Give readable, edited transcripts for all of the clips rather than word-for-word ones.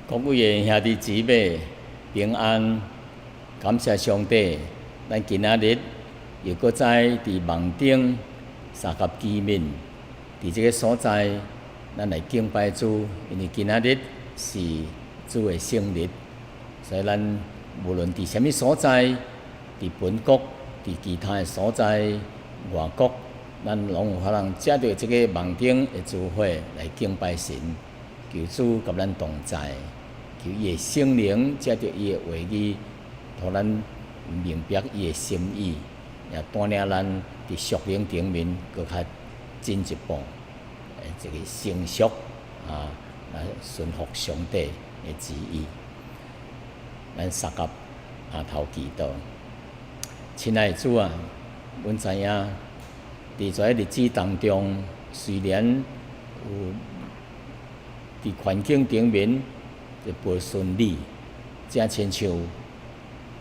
各位的兄弟姊妹平安，感謝上帝，咱今仔日又閣再佇網頂相佮見面，佇這个所在，咱來敬拜主，因為今仔日是主的聖日，所以咱無論佇啥物所在，佇本國、佇其他的所在、外國，咱攏有可能藉著這个網頂的聚會來敬拜神，求主佮咱同在，求伊的聖靈藉著伊的話語，予咱明白伊的心意，也帶領咱佇屬靈頂面閣較進一步，這个成熟啊，來順服上帝的旨意。咱相佮徛頭祈禱，親愛的主啊，阮知影佇這日子當中，雖然有佇環境頂面就無順利，正親像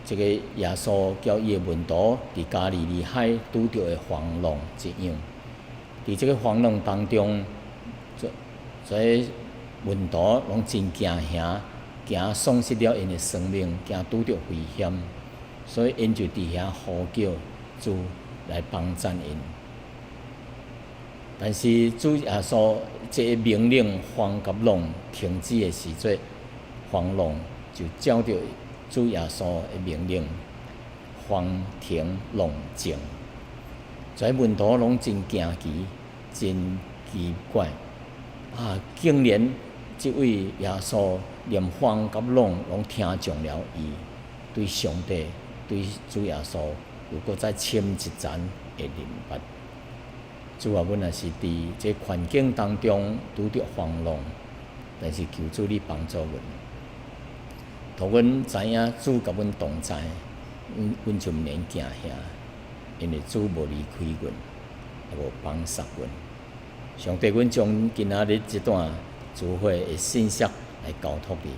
這个耶穌叫伊的門徒佇加利利海拄著的風浪一樣。佇這个風浪當中，這門徒攏真驚嚇，驚喪失了𪜶的生命，驚拄著危險，所以𪜶就佇遐呼叫主來幫贊𪜶。但是主耶穌這个命令風佮浪停止的時陣，風浪就照著主耶穌的命令，風停浪靜。這門徒攏真驚奇，真奇怪啊！竟然這位耶穌連風佮浪攏聽從了伊，對上帝、對主耶穌有閣再深一層的認捌。主啊，阮若是佇這環境當中拄著風浪，但是求主你幫助阮，予阮知影主佮阮同在，阮就毋免驚嚇，因為主無離開阮，也無放捒阮。上帝，阮將今仔日這段聚會的信息來交託你，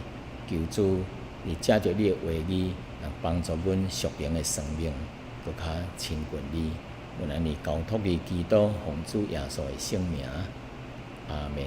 求主你藉著你的話語來幫助阮屬靈的生命，閣較親近你。阮按呢交託你祈禱，奉主耶穌的聖名，阿們。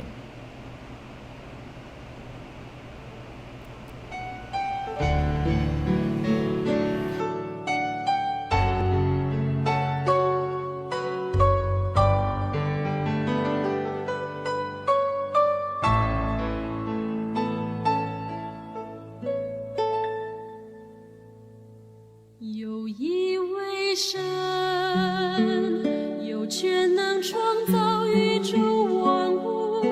有一位神，有權能創造宇宙萬物，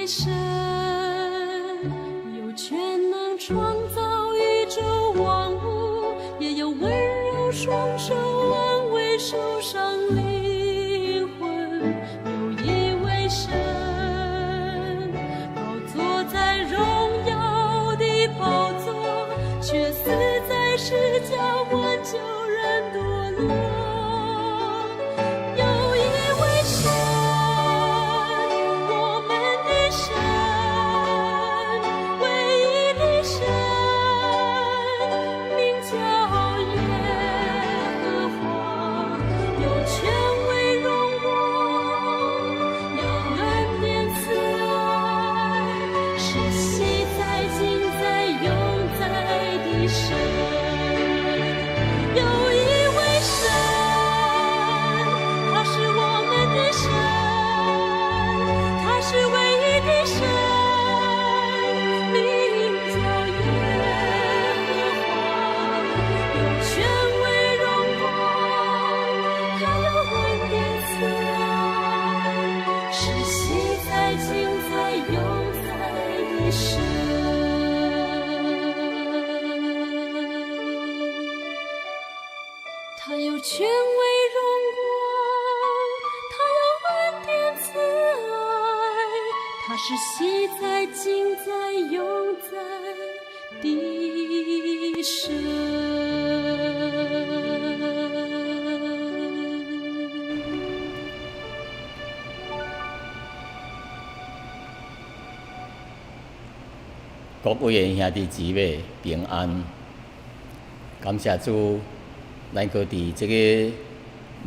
位神，有權能創造宇宙萬物，也有溫柔雙手安慰受傷靈魂。有一位神，高坐在榮耀的寶座，卻死在十架挽救人墮落。有一位神，我們的神，唯一的神，名叫耶和華，有權威榮光，有恩典慈愛，是昔在、今在、永在的神。有一位神，他是我們的神，他是唯一的神，名叫耶和華，有權威榮光，他有恩典慈愛，是昔在、今在、永在的神。他有權威榮光，他有恩典慈愛，他是昔在、今在、永在的神。各位的兄弟姊妹平安，感謝主，咱閣佇這个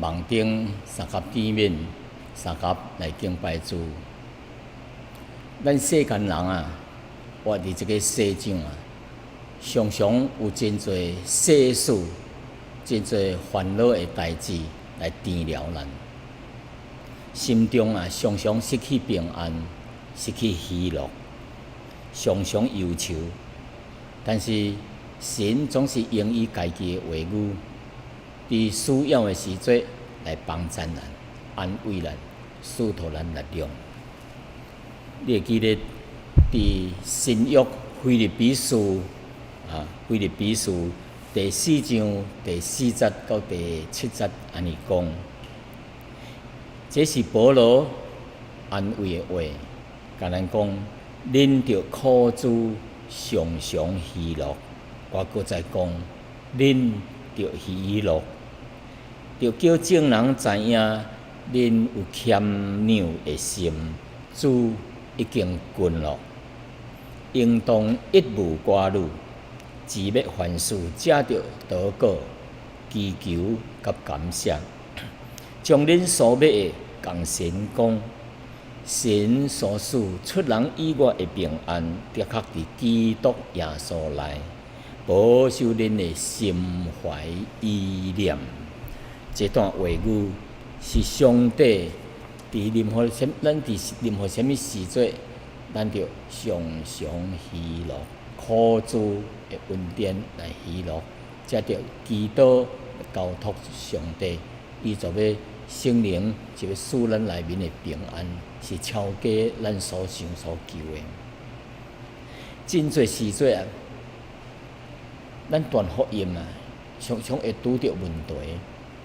網頂相佮見面，相佮來敬拜主。咱世間人啊，活佇這个世上啊，常常有真濟世事、真濟煩惱的代誌來纏繞咱，心中啊常常失去平安，失去喜樂，常常憂愁。但是神總是用伊家己的話語，佇需要的時陣來幫助咱、安慰咱、賜予咱力量。你會記得佇新約腓立比書啊，腓立比書第四章第四節到第七節按呢講，這是保羅安慰的話，共咱講，恁著苦主常常喜樂。我閣再講，恁著喜樂，著叫眾人知影恁有謙讓的心，主已經近了，應當一無掛慮，只欲凡事藉著禱告、祈求佮感謝，將恁所欲的共神講。神所賜出人意外的平安，的確佇基督耶穌內保守恁的心懷意念。這段話語是上帝佇任何啥，咱佇任何啥物時陣，咱著常常喜樂，苦主的恩典來喜樂，藉著祈禱交託上帝，伊就欲聖靈就欲賜咱內面的平安，是超過咱所想所求的。真濟時陣啊，咱傳福音啊，常常會拄著問題。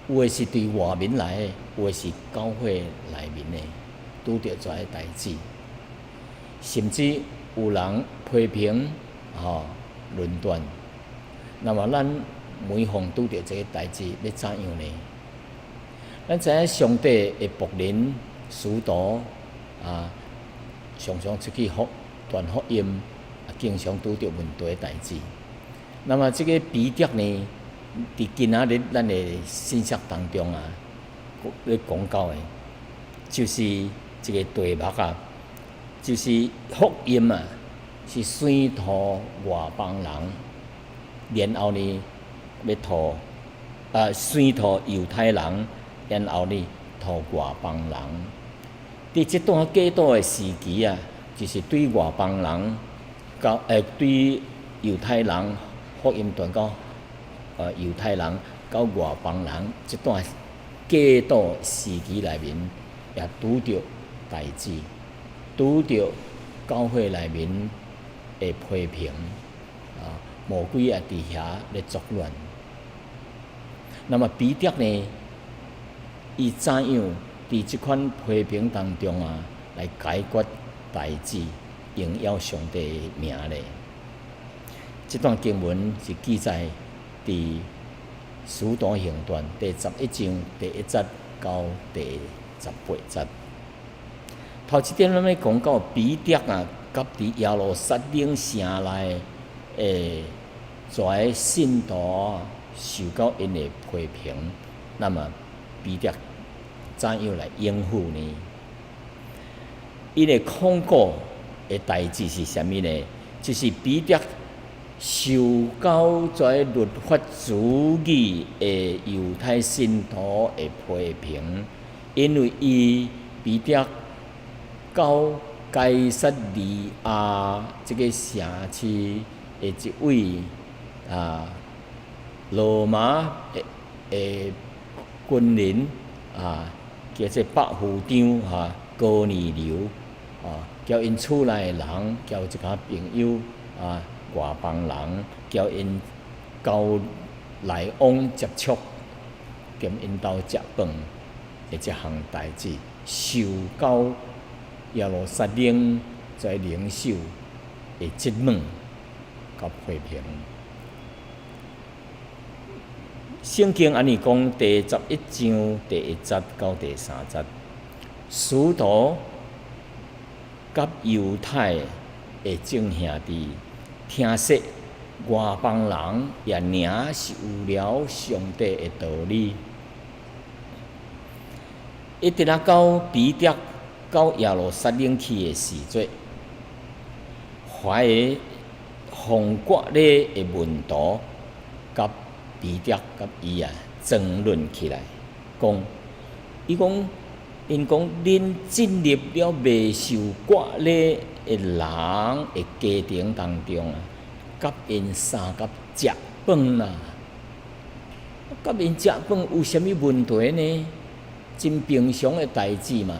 有的是對外面來的，有的是教會內面的，拄著這个代誌，甚至有人批評、吼論斷。那麼咱每逢拄著這个代誌，欲怎樣呢？咱知影上帝的僕人使徒啊，常常出去傳福音，啊，經常拄著問題的代誌。那麼這个彼得呢，佇今仔日咱的信息當中啊，咧講到的，就是一个題目啊，就是福音啊，是先予外邦人，然後呢，欲予啊，先予猶太人，然後呢，予外邦人。佇這段過渡的時期啊，就是對外邦人，到對猶太人福音傳到猶太人到外邦人這段過渡時期內面，也拄著代誌，拄著教會內面的批評，啊，魔鬼也佇遐咧作亂。那麼彼得呢，伊怎樣佇這款批評當中啊，來解決代誌，榮耀上帝的名咧？這段經文是記載佇《使徒行傳》第11章第1節到第18節。頭一點，咱欲講到彼得啊，佮佇耶路撒冷城內的遮信徒受到𪜶的批評，那麼彼得怎樣來應付呢？𪜶的控告的代誌是啥物呢？就是彼得受到遮律法主義的猶太信徒的批評，因為伊彼得到該撒利亞這个城市的一位啊羅馬的軍人啊，叫做百夫長哈哥尼流啊，叫𪜶厝內的人，叫一寡朋友啊，外邦人，叫𪜶交來往接觸，兼𪜶兜食飯的這項代誌，受到耶路撒冷遮領袖的質問佮批評。聖經按呢講，第11章第1節到第3節，使徒佮猶太的眾兄弟聽說外邦人也領受了上帝的道理，一直仔到彼得到耶路撒冷去的時陣，懷疑奉割禮的門徒佮彼得佮伊啊爭論起來，講，伊講，𪜶講恁進入了未受割禮的人的家庭當中啊，佮𪜶相佮食飯啦，佮𪜶食飯有啥物問題呢？真平常的代誌嘛。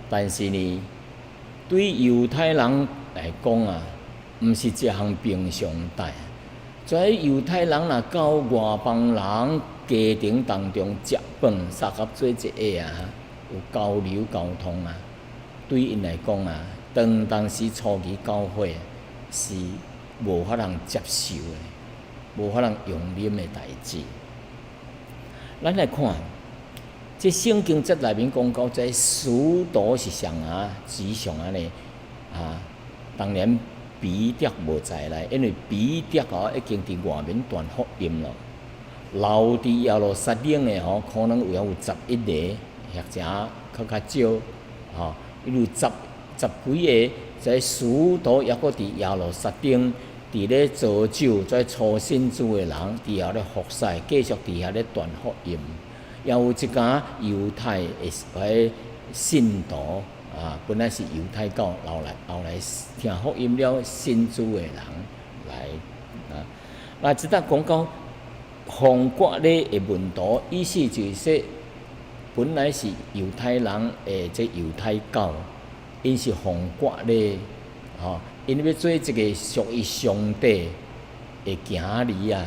但是呢，對猶太人來講啊，毋是一項平常代。遮猶太人若到外邦人家庭當中食飯，相佮做一下啊，有交流溝通啊，對𪜶來講啊，當當時初期教會是無法通接受的，無法通容忍的代誌。咱來看，這聖經節內面講到，這使徒是誰啊？指誰按呢啊？當然彼得無在內，因為彼得哦已經佇外面傳福音咯。留佇耶路撒冷的吼，可能有11個，或者閣較少，吼，伊有十幾個，這使徒猶閣佇耶路撒冷，佇咧造就這初信主的人，佇遐咧服侍，繼續佇遐咧傳福音。也有一寡猶太的彼信徒啊，本來是猶太教，後來聽福音了信主的人來啊。那這搭講到奉割禮的門徒，意思就是說，本來是猶太人的這猶太教，𪜶是奉割禮，吼，𪜶欲做一个屬於上帝的行禮啊，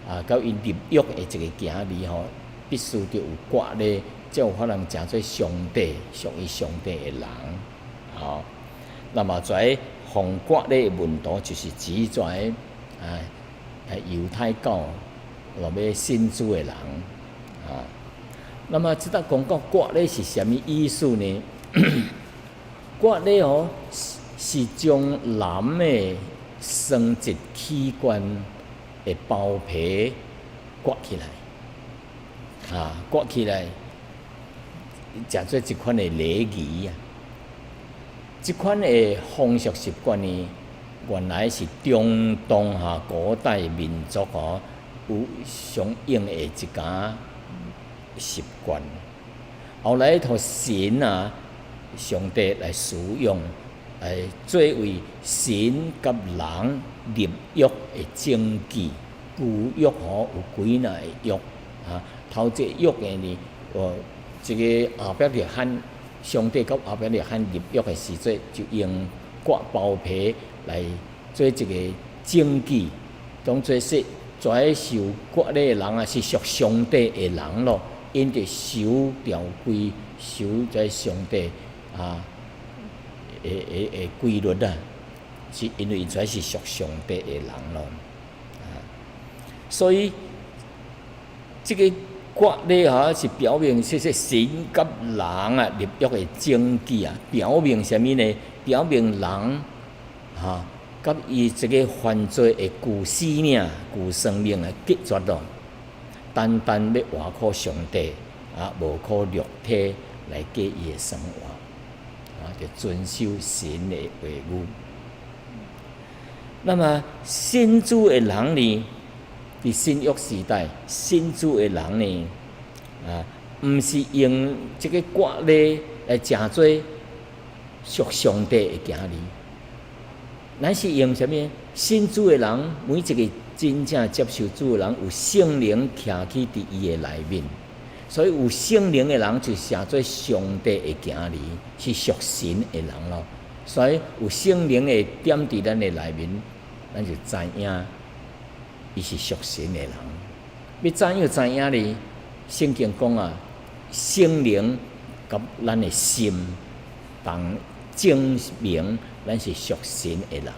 啊，佮𪜶立約的一个行禮吼，必須著有割禮，才有法通成做上帝屬於上帝的人，吼。那麼遮奉割禮的門徒，就是指遮啊猶太教落尾信主的人，啊。那麼這搭講到割禮是啥物意思呢？割禮哦，是將男的生殖器官的包皮割起來，啊，割起來，成做一款的禮儀啊。這款的風俗習慣呢，原來是中東哈古代民族吼有常用的一寡習慣。後來予神啊，上帝來使用，來作為神佮人立約的證據。舊約吼有幾若個約啊，頭一個約的呢，哦，這个亞伯拉罕，上帝佮亞伯拉罕立約的時陣，就用割包皮來做一個證據，當做說這受割禮的人啊，是屬上帝的人咯，𪜶著守條規，守這上帝啊的規律啊，是因為這是屬上帝的人咯，啊，所以這個割禮吼是表明說說神佮人啊立約的證據啊，表明啥物呢？表明人哈佮伊這個犯罪的舊生命、舊生命的隔絕咯，單單欲倚靠上帝啊，無靠肉體來過伊的生活，啊，就遵守神的話語。那麼信主的人呢？佇新約時代，信主的人呢，啊，毋是用這個割禮來成做屬上帝的囝兒，咱是用啥物？信主的人，每一個真正接受主的人，有聖靈徛起佇伊的內面，所以有聖靈的人就成做上帝的囝兒，是屬神的人咯。所以有聖靈的點佇咱的內面，咱就知影伊是屬神的人。欲怎樣知影呢？聖經講啊，聖靈佮咱的心同證明咱是屬神的人。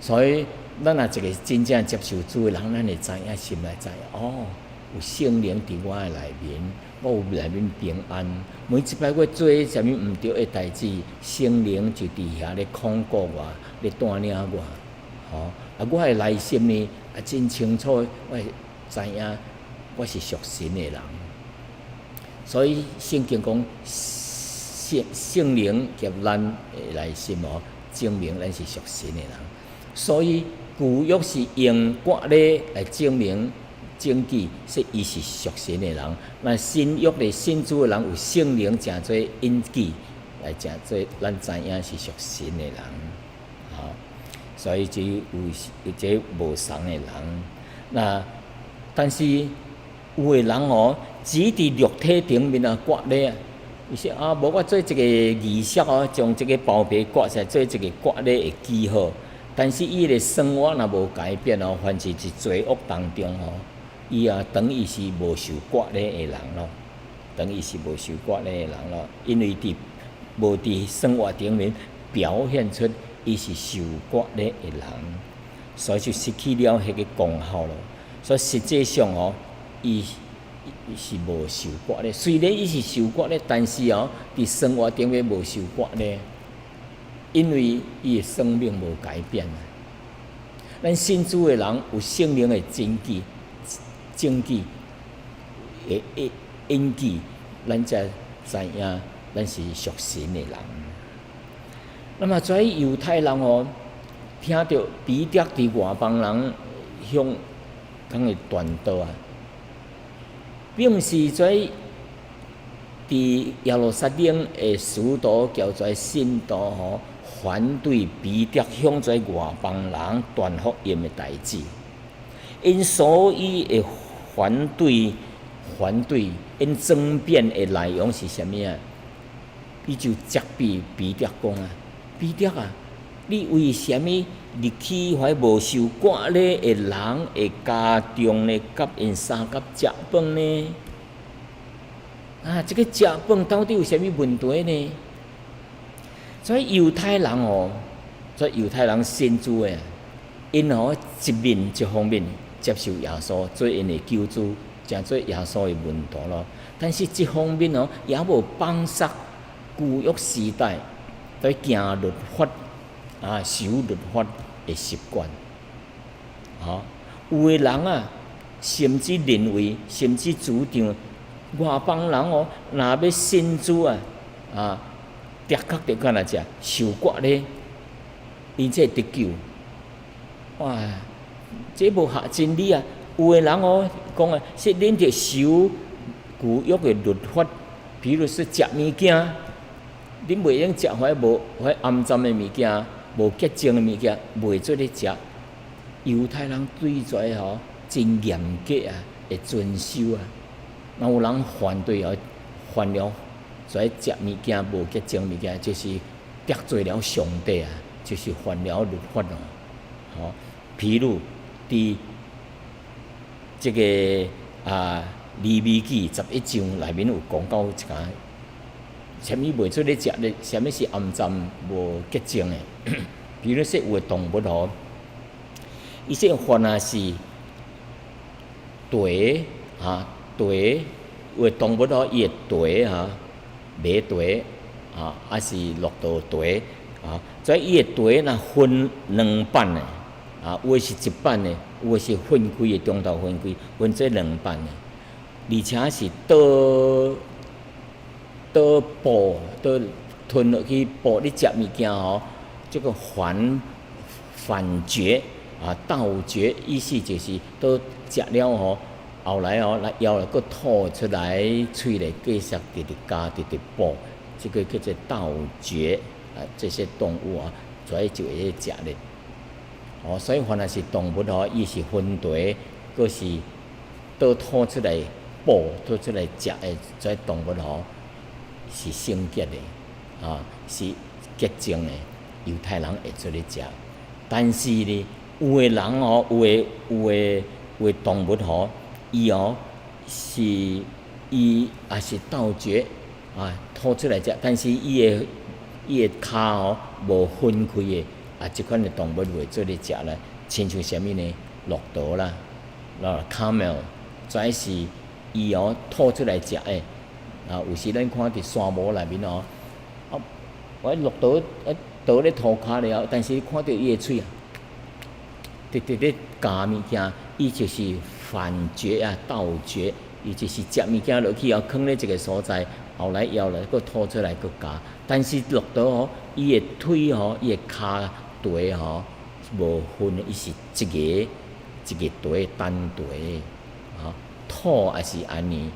所以，咱若一個真正接受主的人，咱會知影心內知影哦，有聖靈佇我的內面，我有內面平安。每一擺我做啥物毋對的代誌，聖靈就佇遐咧控告我，咧帶領我。吼，啊，我的內心呢，啊，真清楚，我會知影我是屬神的人。所以聖經講，聖靈及咱的內心哦，證明咱是屬神的人。所以舊約是用割禮來證明證據，說伊是屬神的人。那新約的信主的人有聖靈成做印記，來成做咱知影是屬神的人。吼，所以這有這無仝的人。那但是有的人哦，只佇肉體頂面啊割禮啊，伊說啊，無我做一個儀式哦，將這個包皮割下來做一個割禮的記號。但是伊的生活若無改變哦，凡是佇罪惡當中吼，伊也等於是無受割禮的人咯，等於是無受割禮的人咯，因為佇無佇生活頂面表現出伊是受割禮的人，所以就失去了彼個功效咯。所以實際上哦，伊是無受割禮。雖然伊是受割禮，但是哦，佇生活頂面無受割禮。因為伊的生命無改變啊。咱信主的人有聖靈的證據、證據的印記，咱才知影咱是屬神的人。那麼這猶太人哦，聽著彼得佇外邦人向講的傳道啊，並毋是這佇耶路撒冷的使徒叫做信徒吼，反對彼得向這外邦人傳福音的代誌，𪜶所以會反對，𪜶爭辯的內容是啥物啊？伊就責備彼得講啊：“彼得啊，你為啥物入去遐無受割禮的人的家中呢？佮𪜶相佮食飯呢？啊，這個食飯到底有啥物問題呢？”所以猶太人哦，所以猶太人信主的，𪜶哦一方面接受耶穌做𪜶的救主，成做耶穌的門徒咯。但是一方面哦，也無放捒舊約時代對行律法啊、守律法的習慣。吼，有的人啊，甚至認為，甚至主張外邦人哦，若欲信主啊，啊，的確著敢若食受割禮，伊才會得救。哇，這無合真理啊！有的人哦講啊，說恁著守舊約的律法，比如說食物件，恁袂用食遐無遐骯髒的物件，無潔淨的物件，袂做咧食。猶太人對這吼真嚴格啊，會遵守啊。若有人反對哦，犯了這食物件無潔淨物件，就是得得罪了上帝啊，就是犯了律法哦。吼，譬如佇這个利未記11章內面有講到一個，啥物袂做咧食咧，啥物是骯髒無潔淨的。比如說有的動物吼，伊這凡若是蹄啊蹄，有的動物吼，伊的蹄哈馬蹄啊，抑是駱駝蹄啊，所以伊的蹄若分兩瓣的啊，有的是一瓣的，有的是分開的，中途分開，分做兩瓣的，而且是倒倒哺倒吞落去哺你食物件吼，這個反嚼啊，倒嚼，意思就是倒食了吼，後來哦，來枵來閣吐出來，喙內繼續直直咬，直直哺，這個叫做倒嚼啊。這些動物啊，所以就會食咧。哦，所以凡若是動物吼，伊是分蹄，閣是倒吐出來哺，吐出來食的，這動物吼是聖潔的，啊，是潔淨的，猶太人會做咧食。但是呢，有的人哦，有的動物吼，伊哦是伊也是倒嚼啊，吐出來食，但是伊的跤吼無分開的啊，這款的動物袂做咧食啦。親像啥物呢？駱駝啦，啊，camel，這是伊哦吐出來食的。啊，有時咱看佇沙漠內面哦，啊，我駱駝啊倒咧塗跤了，但是看著伊的喙啊，直直咧咬物件，伊就是反嚼啊，倒嚼，伊就是食物件落去後，囥咧一個所在，後來枵來閣吐出來閣咬。但是駱駝吼，伊的腿吼，伊的跤蹄吼無分，伊是一个一個蹄單蹄，吼，兔也是按呢。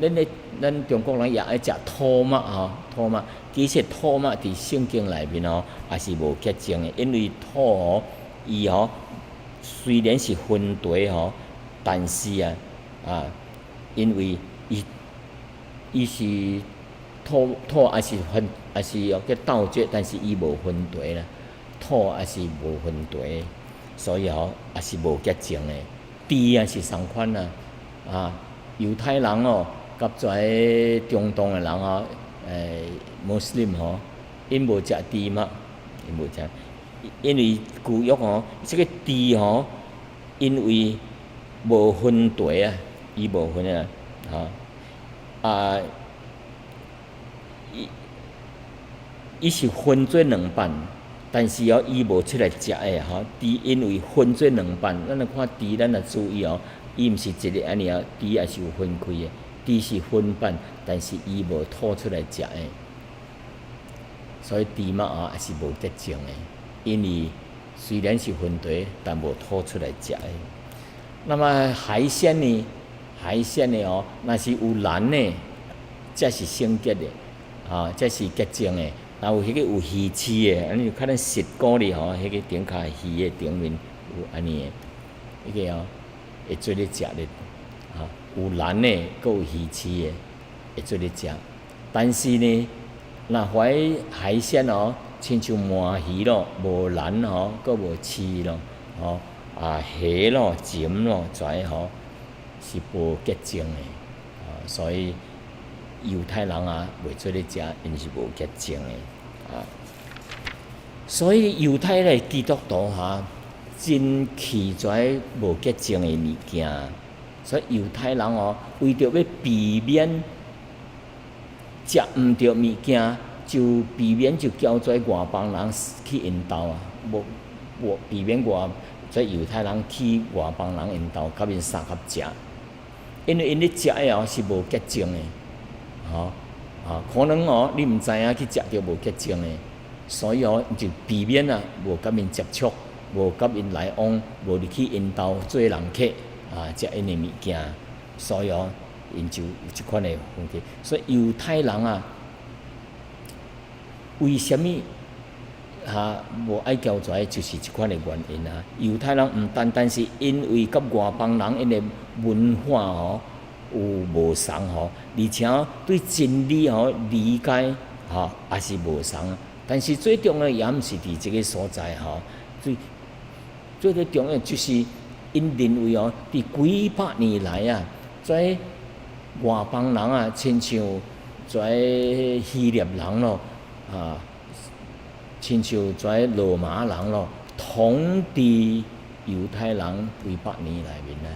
咱咧咱中國人也愛食兔肉吼，兔肉其實兔肉佇聖經內面吼也是無潔淨的，因為兔吼伊吼雖然是分蹄吼，但是啊，因為伊是兔兔也是分也是叫倒嚼，但是伊無分蹄啦，兔也是無分蹄，所以吼也是無潔淨的。豬也是仝款啊，啊，猶太人哦，佮這中東的人哦，穆斯林吼，𪜶無食豬肉，𪜶無食，因為舊約吼，這個豬吼，因為無分蹄啊，伊無分啊，吼，啊，伊是分做兩瓣，但是哦，伊無出來食的吼。豬因為分做兩瓣，咱來看豬，咱來注意哦，伊毋是一个按呢啊，豬也是有分開的，豬是分瓣，但是伊無吐出來食的，所以豬肉啊也是無潔淨的，因為雖然是分蹄，但無吐出來食的。那麼海鮮呢？海鮮的哦，若是有鱗的，才是聖潔的，啊，才是潔淨的。若有彼個有魚刺的，按呢較咱石鼓裡吼，彼個頂跤魚的頂面有按呢的，彼個哦會做咧食咧，啊，有鱗的，閣有魚刺的，會做咧食。但是呢，若懷海鮮哦，親像鰻魚咯，無鱗吼，閣無刺咯，吼，啊蝦咯、鱔咯，這吼是無潔淨的，啊，所以猶太人啊袂做咧食，𪜶是無潔淨的，啊。所以猶太的基督徒哈，真氣這無潔淨的物件，所以猶太人哦，為著欲避免食毋著物件，就避免就交這外邦人去𪜶兜啊，無無避免外這猶太人去外邦人𪜶兜，佮𪜶相合食，因為𪜶咧食的哦是無潔淨的，吼啊，可能哦你毋知影去食著無潔淨的，所以哦就避免啊無佮𪜶接觸，無佮𪜶來往，無入去𪜶兜做人客啊，食𪜶的物件，所以哦𪜶就有這款的問題。所以猶太人啊，為啥物哈無愛交跩，就是這款的原因啊。猶太人毋單單是因為佮外邦人𪜶的文化吼有無仝吼，而且對真理吼理解吼也是無仝。但是最重要也毋是佇這个所在吼，最最最重要就是𪜶認為哦，佇幾百年來啊，這外邦人啊，親像這希臘人咯，啊，親像這羅馬人咯，統治猶太人幾百年內面啊，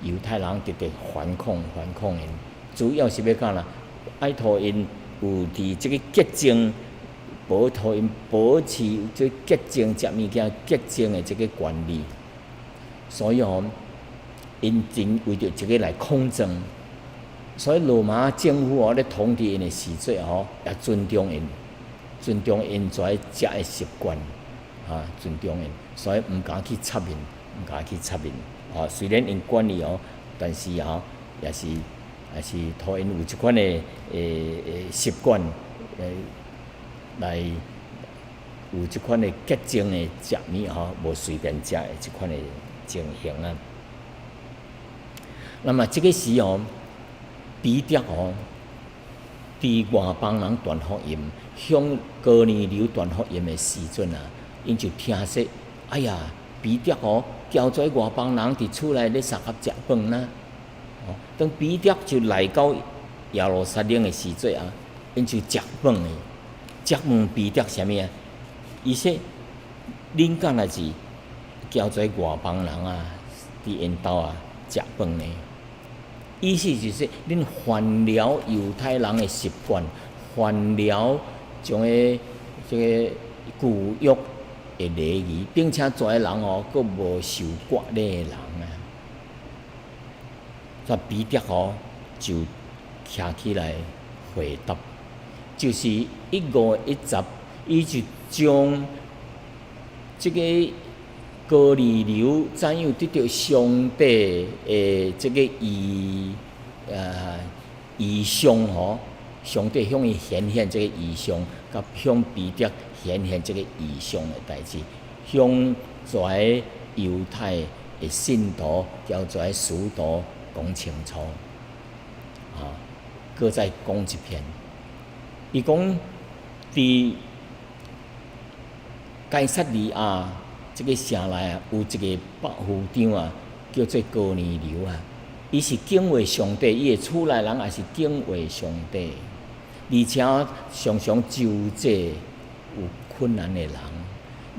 猶太人直直反抗反抗𪜶，主要是欲幹啦？愛予𪜶有佇這个潔淨，保予𪜶保持這潔淨食物件潔淨的這个權利，所以吼，𪜶真為著這个來抗爭。所以羅馬政府哦咧統治𪜶的時陣吼，也尊重𪜶，尊重𪜶遮食的習慣，啊，尊重𪜶，所以毋敢去插𪜶，毋敢去插𪜶。啊，雖然𪜶管理哦，但是吼，也是予𪜶有這款的習慣，來有這款的潔淨的食物吼，無隨便食的這款的情形啊。那麼這个時候，彼得哦，佇外邦人傳福音，向哥尼流傳福音的時陣啊，𪜶就聽說，哎呀，彼得哦，交這外邦人佇厝內咧相合食飯啦。哦，當彼得就來到耶路撒冷的時陣啊，𪜶就質問伊，質問彼得啥物啊？伊說，恁敢若是交這外邦人啊，佇𪜶兜啊食飯呢？意思就是，恁犯了猶太人的習慣，犯了將個這个舊約的禮儀，並且遮的人哦，閣無受割禮的人啊。煞彼得哦，就徛起來回答，就是一五一十，伊就將這个哥尼流怎樣得著上帝的這个異象吼，上帝向伊顯現這个異象，佮向彼得顯現這个異象的代誌，向遮猶太的信徒，交遮使徒講清楚，啊，閣再講一遍。伊講佇該撒利亞這个城內啊，有一个百夫長啊，叫做哥尼流啊。伊是敬畏上帝，伊的厝內人也是敬畏上帝，而且常常救濟有困難的人，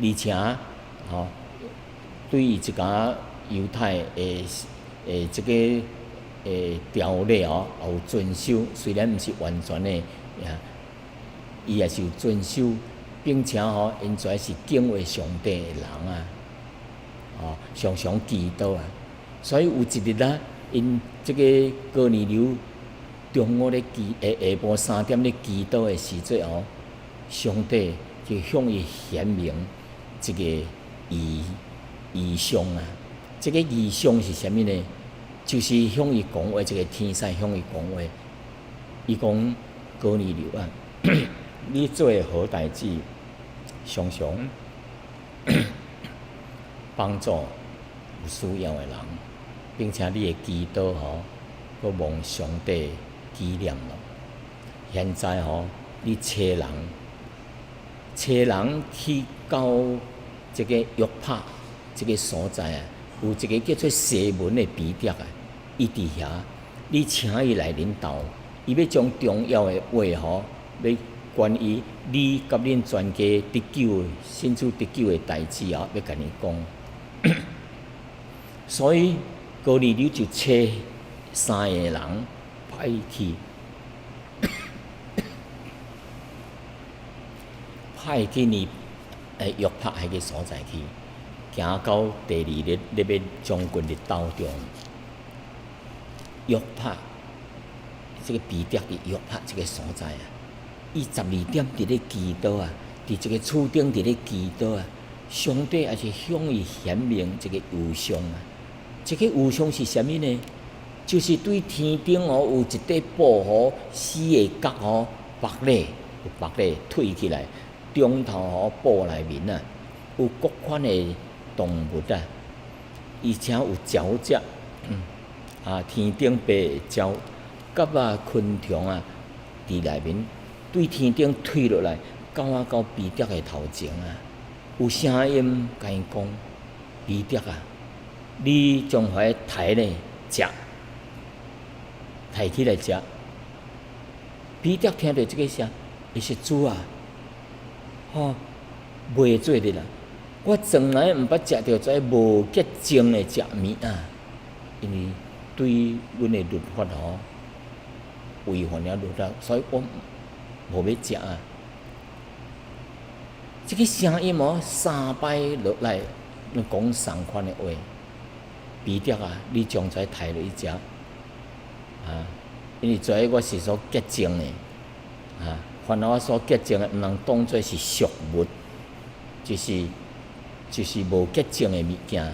而且吼對伊一寡猶太的這个條例哦，也有遵守，雖然毋是完全的，伊也是有遵守，並且吼，𪜶遮是敬畏上帝的人啊，哦，常常祈禱啊，所以有一日啊，𪜶這个哥尼流中午咧祈，下下晡3點咧祈禱的時陣哦，上帝就向伊顯明這个異象啊，這个異象是啥物呢？就是向伊講話，這个天使向伊講話，伊講哥尼流啊，你做的好代誌，常常幫助有需要的人，並且你的祈禱吼，閣蒙上帝紀念咯。現在吼，你差人，差人去到這个約帕這个所在啊，有一个叫做西門的彼得啊，伊佇遐，你請伊來恁兜，伊欲將重要的話吼，欲關於你佮恁全家得救、信主得救的代誌啊，欲共你講。所以哥尼流就差三个人派去，派去呢約帕彼个所在去，行到第二日，咧欲將近日頭中，約帕這个彼得佇約帕這个所在啊，伊12點佇咧祈禱啊，佇這个厝頂佇咧祈禱啊，上帝也是向伊顯明一个異象啊。這个異象是啥物呢？就是對天頂哦有一塊布吼，四个角吼縛咧，有縛咧推起來，中頭吼布內面啊有各款的動物啊，而且有鳥隻，啊天頂飛的鳥，佮啊昆蟲啊佇內面對天頂推落來，到彼得的頭前啊，有聲音共伊講：彼得啊，你將彼刣咧食，刣起來食。彼得聽著這个聲，伊說：主啊，吼，袂做得啦！我從來毋捌食著這無潔淨的食物啊！因為對阮的律法吼違反了律法，所以我無欲食啊。這个聲音哦，三擺落來，攏講仝款的話。彼得啊，你將這刣落去食啊！因為這我是所潔淨的啊，凡我所潔淨的，毋通當做是俗物，就是無潔淨的物件，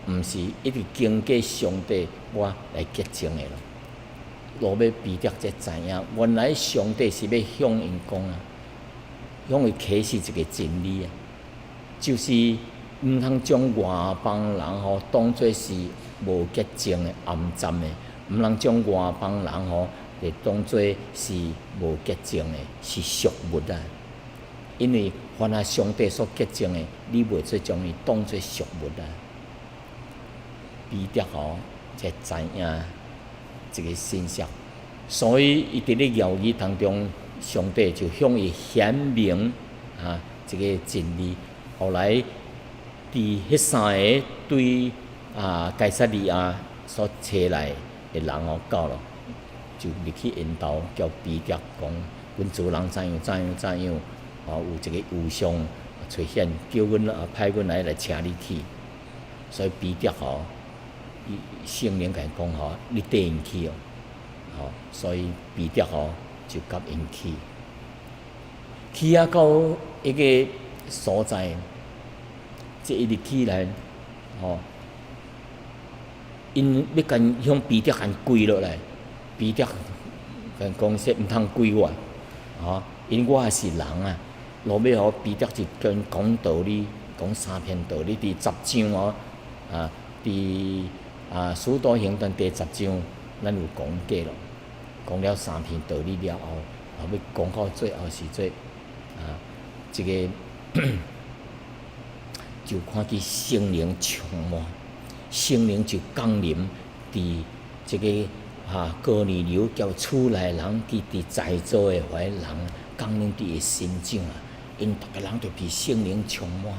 毋是一直經過上帝我來潔淨的咯。落尾彼得才知影，原來上帝是欲向𪜶講啊，向伊啟示一個真理啊，就是毋通將外邦人吼當做是無潔淨的、骯髒的，毋通將外邦人吼會當做是無潔淨的，是俗物啊。因為凡係上帝所潔淨的，你袂做將伊當做俗物啊。彼得吼才知影這個信息，所以伊佇咧猶豫當中，上帝就向伊顯明啊這個真理。後來佇彼三个對啊該撒利亞所揣來的人哦到了，就入去𪜶兜，叫彼得講：阮主人怎樣怎樣怎樣，哦有一個異象出現，叫阮啊派阮來請你去。所以彼得吼，伊聖靈共伊講吼，你綴𪜶去哦，吼，所以彼得吼就佮𪜶去，去啊到一个所在，這一入去來，吼，𪜶欲共向彼得共跪落來，彼得共講說毋通跪我，吼，因為我也是人啊。落尾吼，彼得就共𪜶講道理，講三篇道理，佇十章哦，啊，佇啊，使徒行傳第十章，咱有講過咯，講了三篇道理了後，後尾講到最後時陣，啊，這个就看見聖靈充滿，聖靈就降臨佇這个啊哥尼流佮厝內人，佮佇在座的彼人降臨佇伊身上啊，𪜶逐个人就被聖靈充滿，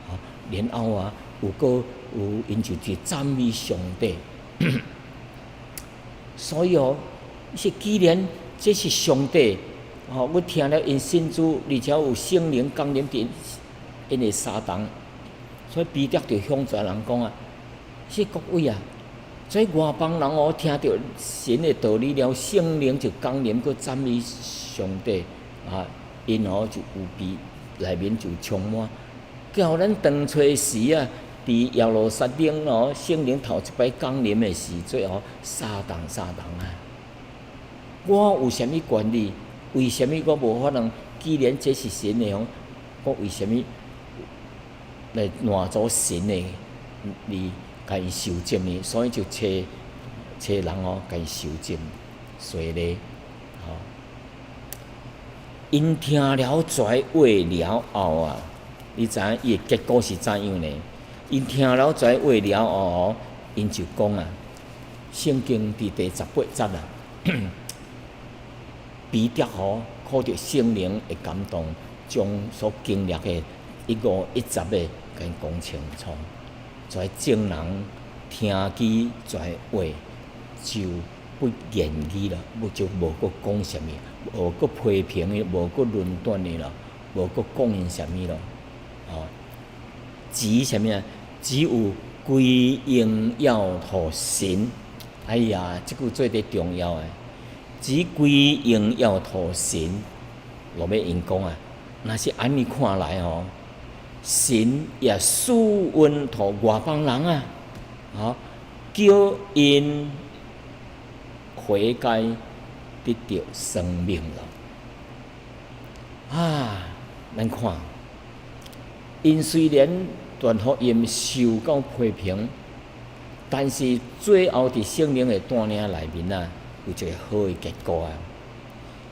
吼，然後啊，有閣有𪜶就佇讚美上帝，所以哦，是既然這是上帝，吼，我聽了𪜶信主，而且有聖靈降臨佇𪜶的相同，所以彼得就向遮人講啊，是各位啊，這外邦人哦，聽著神的道理了，聖靈就降臨，閣讚美上帝啊，𪜶哦就有被內面就充滿，叫咱當初時啊，佇耶路撒冷哦，聖靈頭一擺降臨的時陣哦，相同相同啊！我有啥物權利？為啥物我無法能？既然這是神的，我為啥物來攔阻神的來共伊受浸呢？所以就揣揣人哦，共伊受浸洗禮，吼。𪜶聽了這話了後啊，你知影伊的結果是怎樣呢？𪜶聽了這話了後，𪜶就講啊，聖經佇第十八節啊，彼得吼靠著聖靈的感動，將所經歷的一五一十的共𪜶講清楚。遮眾人聽見這話，就不言語了，無就無閣講啥物，無閣批評伊，無閣論斷伊了，無閣講𪜶啥物咯，吼。只啥物啊？只有歸榮耀予神。哎呀，這句做得重要的，只歸榮耀予神。落尾𪜶講啊，若是按呢看來吼，神也賜恩予外邦人啊，吼，叫𪜶悔改得著生命咯。啊，咱看，𪜶雖然傳福音受到批評，但是最後佇聖靈的帶領內面啊，有一个好的結果啊。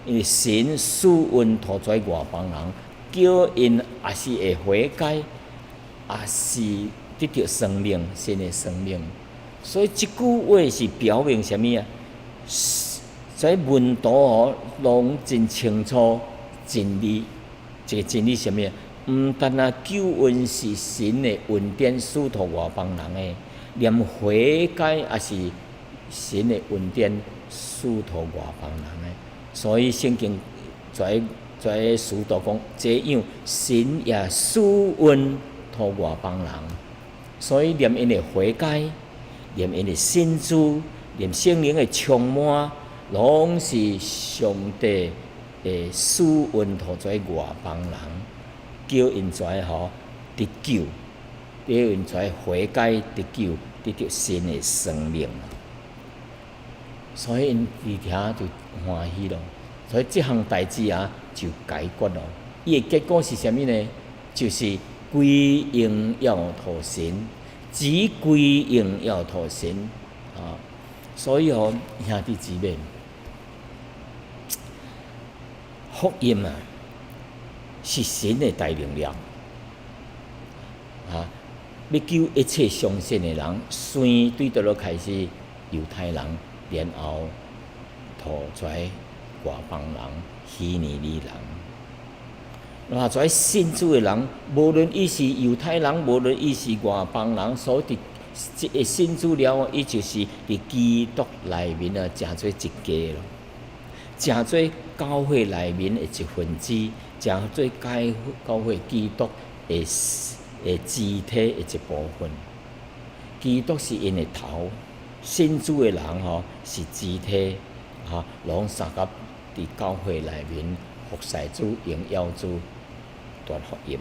因為神賜恩予遮外邦人，叫𪜶也是會悔改，也是得著生命，新的生命。所以這句話是表明啥物啊？這門徒吼攏真清楚真理，這個真理啥物啊？毋單啊救恩是神的恩典，賜予外邦人的，連悔改也是神的恩典，賜予外邦人的。所以聖經在在使徒講，這樣神也賜恩予外邦人，所以連𪜶的悔改，連𪜶的信主，連聖靈的充滿，攏是上帝的賜恩予這外邦人，叫𪜶遮吼得救，叫𪜶遮悔改得救，得著新的生命。所以𪜶佇遐就歡喜咯。所以這項代誌啊就解決咯。伊的結果是啥物呢？就是歸榮耀予神，只歸榮耀予神啊！所以吼，兄弟姊妹，福音啊，是神的大能力啊！欲救一切相信的人，先對佗落開始猶太人，然後予遮外邦人、希利尼人。那遮信主的人，無論伊是猶太人，無論伊是外邦人，所以佇這个信主了後，伊就是佇基督內面啊，成做一家咯，成做教會內面的一份子，成做教會基督的肢體的一部分。基督是𪜶的頭，信主的人吼是肢體，吼攏相佮佇教會內面服侍主、榮耀主、傳福音。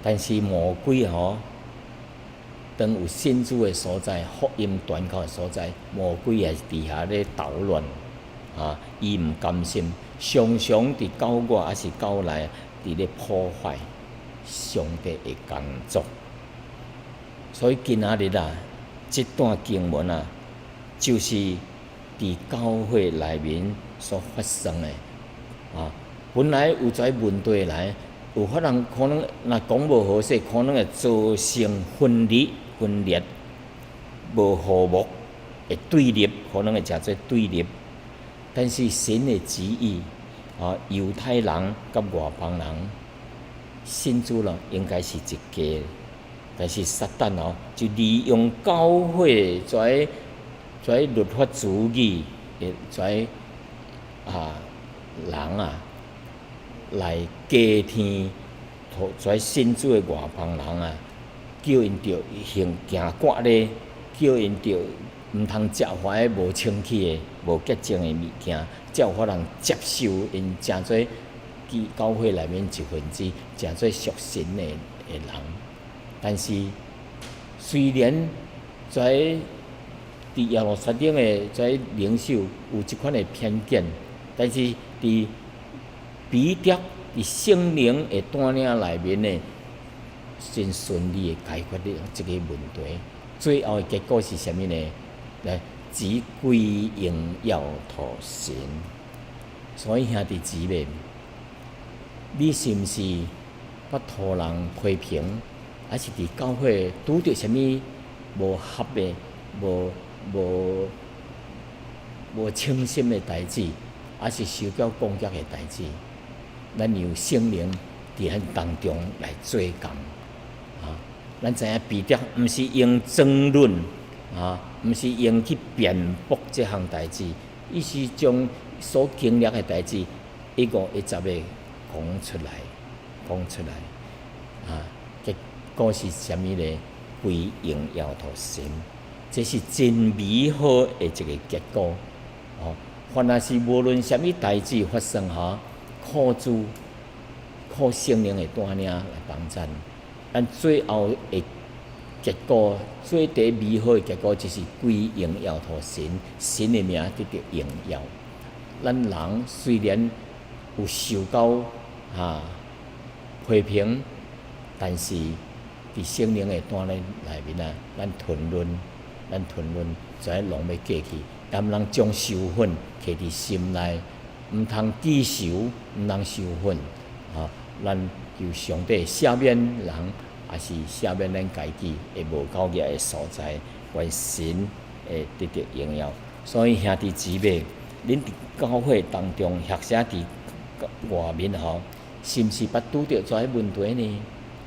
但是魔鬼吼，當有信主的所在，福音傳到的所在，魔鬼也是佇遐咧搗亂，啊！伊毋甘心，常常佇教外抑是教內佇咧破壞上帝的工作。所以今仔日啊，這段經文啊，就是佇教會內面所發生的啊。本來有這問題來，有可能可能若講無好勢，可能會造成分離、分裂、無和睦的對立，可能會誠濟對立。但是神的旨意啊，猶太人佮外邦人信主了，應該是一家。但是撒旦哦，就利用教會遮遮律法主義的遮啊人啊，來加添遮信主的外邦人啊，叫𪜶著行行割禮，叫𪜶著毋通食遐無清氣的、無潔淨的物件，才有法通接受𪜶成做教會內面一份子，成做屬神的人。但是，雖然在佇耶路撒冷的遮領袖有這款的偏見，但是佇彼得佇聖靈的帶領內面呢，真順利的解決了這個問題。最後的結果是啥物呢？來，只歸榮耀予神。所以兄弟姊妹，你是毋是捌予人批評？還是佇教會拄著啥物無合的、無稱心的代誌，還是受到攻擊的代誌？咱讓聖靈佇咱當中來做工啊！咱知影彼得毋是用爭論啊，毋是用去辯駁這項代誌，伊是將所經歷的代誌一五一十的講出來，講出來啊！結果是啥物呢？歸榮耀予神，這是真美好的一個結果。哦，凡若是無論啥物代誌發生吼，靠主、靠聖靈的帶領來幫咱，咱最後的結果，最底美好的結果就是歸榮耀予神，神的名得著榮耀。咱人雖然有受到批評，但是佇聖靈的帶領內面啊，咱吞忍，咱吞忍，遮攏欲過去。也毋通將仇恨揢佇心內，毋通記仇，毋通仇恨。啊，咱求上帝赦免人，也是赦免咱家己的無夠額的所在，願神會得著榮耀。所以兄弟姊妹，恁佇教會當中，或者佇外面吼，是毋是捌拄著遮个問題呢？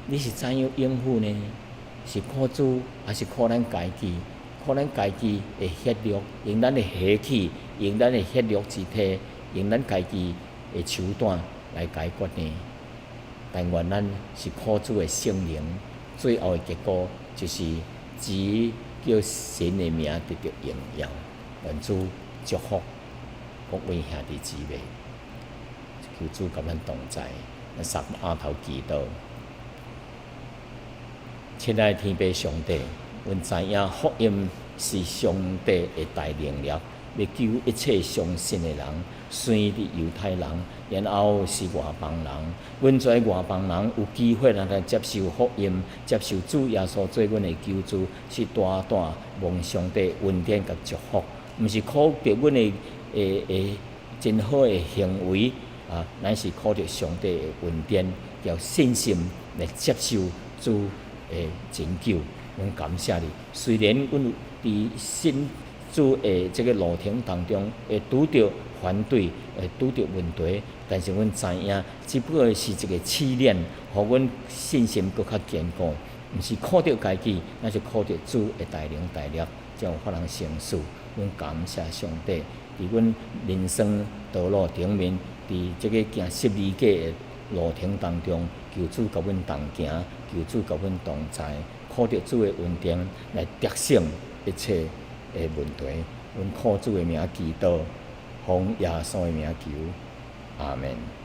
你是怎樣應付呢？是靠主，還是靠咱家己？靠咱家己的血肉，用咱的血氣，用咱的血肉之體，用咱家己的手段來解決呢？但願咱是靠主的聖靈，最後的結果就是只叫神的名得著榮耀。願主祝福各位兄弟姊妹，求主佮咱同在，咱三阿頭祈禱。親愛的天父上帝，阮知影福音是上帝的大能力，欲救一切相信的人，先佇猶太人，然後是外邦人。阮這外邦人有機會來接受福音，接受主耶穌做阮的救主，是大大蒙上帝恩典佮祝福。毋是靠著阮的真好的行為啊，乃是靠著上帝的恩典，著信心來接受主的拯救。阮感謝你。雖然阮佇信主的這个路程當中會拄著反對，會拄著問題，但是阮知影，只不過是一個試煉，予阮信心閣較堅固。毋是靠著家己，乃是靠著主的大能大力，才有法通成事。阮感謝上帝，佇阮人生道路頂面，佇這个行十字架的路程當中，求主佮阮同行，求主佮阮同在，靠著主的恩典來得勝一切的問題。阮靠主的名祈禱，奉耶穌的名求，阿門。